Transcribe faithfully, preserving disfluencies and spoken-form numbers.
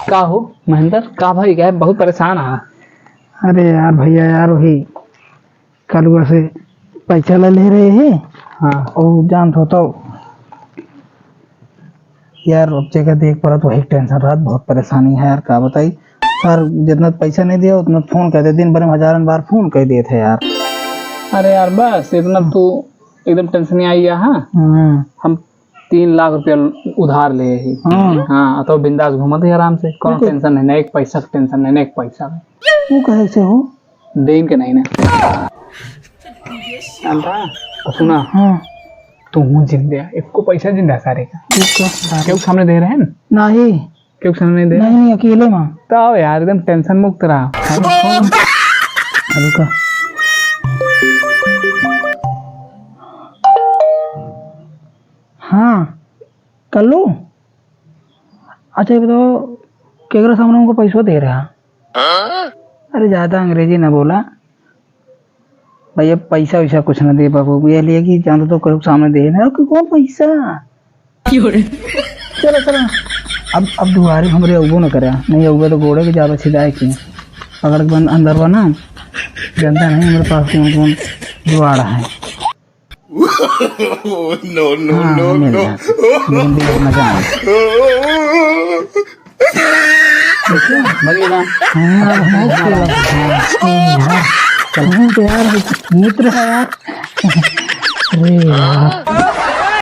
का हो महेंद्र, का भाई गए, बहुत परेशान है। अरे यार भैया यार, वही कलुआ से पैसा ले ले रहे हैं। हाँ। और जानत हो तो यार, अब जगह देख पड़त, वही टेंशन रहत, बहुत परेशानी है यार, का बताई। सर जितना पैसा नहीं दिया उतना फोन कर दे, दिन भर में हजारन बार फोन कर देत है यार। अरे यार, बस इतना तू एकदम टेंशन नहीं आई है, हाँ? हम्म। हम तीन लाख रुपया उधार ले ही। हाँ। हाँ, तो बिंदास घूमत ही आराम से, कोनो ओके। टेंशन नहीं, ना एक पैसा का टेंशन नहीं, ना एक पैसा का। वो कहे से हो? देन के नहीं ना। जानता? तो सुना। हाँ। तू हूँ जिंदे आ, एको पैसा जिंदे आ सारे का। ठीक है, सारे। क्यों सामने दे रहे हैं? नहीं। क्यों सामने दे रहे नहीं, हैं? नहीं, अकेले माँ। तो आओ यार, एकदम टेंशन मुक्त रहा। रुका। हाँ, कल्लू। अच्छा, ये बताओ, केकरा सामने उनको पैसवा दे रहा? अरे, ज्यादा अंग्रेजी ना बोला भैया, पैसा वैसा कुछ ना दे बाबू, ये लिए कि जानते तो केहू सामने दे ना, कि कौन पैसा? चलो, चलो, अब, अब दुआरे हमरे अउबो न करा, नहीं अउबे तो गोड़े के जाबे छिदाए के, पकड़ के बंद अंदर बा ना, जानता नहीं हमरे पास कौन कौन जुगाड़ है। No, no, हाँ, no, मिल no। जाता। लेकिन भी मजा आया। देखिए, बड़ी ना। हाँ, हाँ, हाँ, हाँ, यार। चल, हम तो यार मित्र है यार। अरे यार।